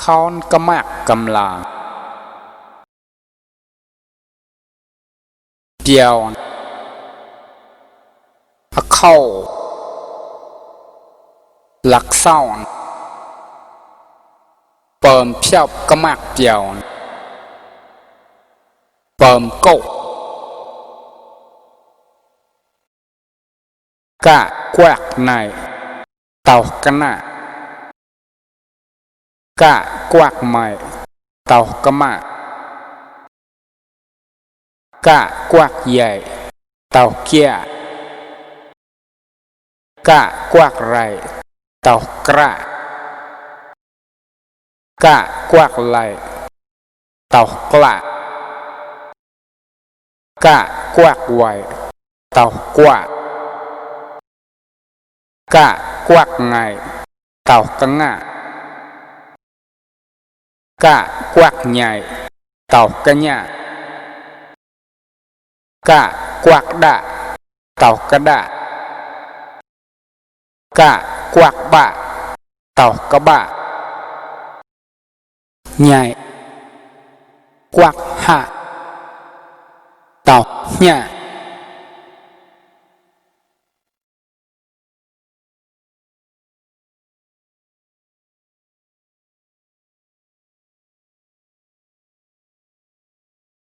khôn cầm mạc cầm là Điều khâu lạc sao Bờm phiêu cầm mạc điều Bờm cổ Cả quạc này Tàu cà nạ Cả quạc mày Tàu cà mạ Cả quạc dày Tàu kia Cả quạc rày Tàu krạ Cả quạc lầy Tàu klạ Cả quạc quầy Tàu quạ Cả quạc ngày Tàu cà ngạ Cả quạc nhảy Tàu cà nhạ Cả quạc đạ Tàu cà đạ Cả quạc bạ Tàu cà bạ Nhảy Quạc hạ Tàu nhạ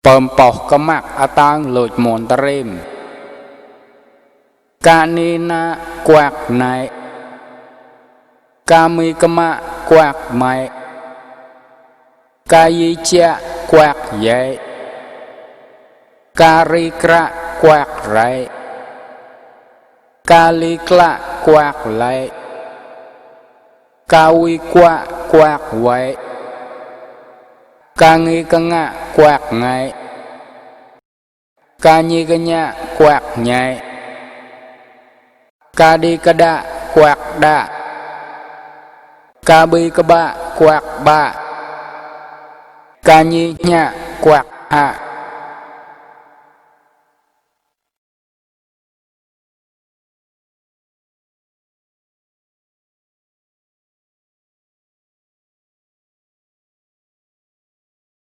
Bờm bọc cà mạc à tang lột môn tà rìm Cả ni na quạc này Cả mi cà mạc quạc mày Cả yi chia quạc dạy Cả ri krạ quạc rạy Cả li klạ quạc lạy Cả vi quạ quạc quậy Cả nghi cà ngạ quạc ngay Cả nhi cà nhạ quạc nhảy Cả đi cà đạ quạc đạ Cả bi cà bạ quạc bạ Cả nhi nhạ quạc hạ